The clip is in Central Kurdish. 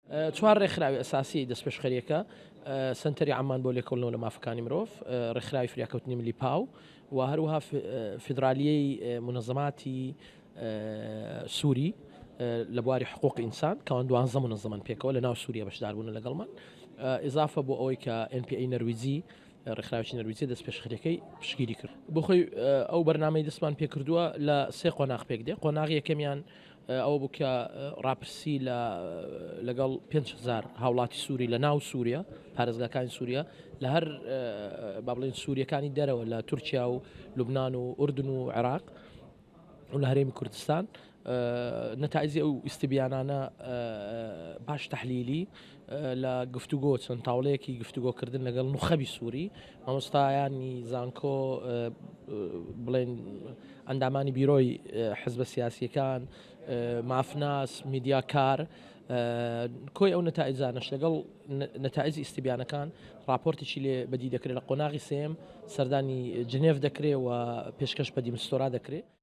چوار ڕێکخراوی ئەساسی دەستپێشخەرییەکە، سەنتەری عەممان بۆ لێکۆڵینەوە لە مافەکانی مرۆڤ، ڕێکخراوی فریاکەوتنی ملی پاو و هەروەها فیدرالیەی مونەزەماتی سووری لە بواری حقوق ئینسان کەوان دوانزە مونەزەمەن پێکەوە لە ناو سووریا بەشدار بوون لەگەڵمان ئیزافە بۆ ئەوەی کە NPA نەرویجی ڕێکخراوێکی نەرویجی دەستپێشخەریەکەی پشتگیری کرد. بۆ خۆی ئەو بەرنامەی دەستمان پێکردووە لە سێ قۆناغ پێک دێ قۆناغی یەکەمیان ئەوە بوو کە ڕاپرسی لە لەگەڵ 5هزار هاوڵاتی سووری لە ناو سووریا پارێزگاکانی سووریا لە هەر با بڵێن سووریەکانی دەرەوە لە تورکیا و لوبناان و ئوردن و عێراق و لە هەرێمی کوردستان نەتایجی ئەو ئیستبیانانە باش تەحلیلی لە گفتوگۆ چەند تاوڵەیەکی گفتوگۆکردن لەگەڵ نوخەبی سووری مامۆستایانی زانکۆ بڵێن ئەندامانی بیرۆی حزبە سیاسیەکان مافناس میدیاکار کۆی ئەو نەتایجانەش لەگەڵ نەتایجی ئیستبیانەکان راپۆرتێکی لێ بەدی دەکرێت لە قۆناغی سێم سەردانی جنێف دەکرێت و پێشکەش بە دیمستۆرا دەکرێت.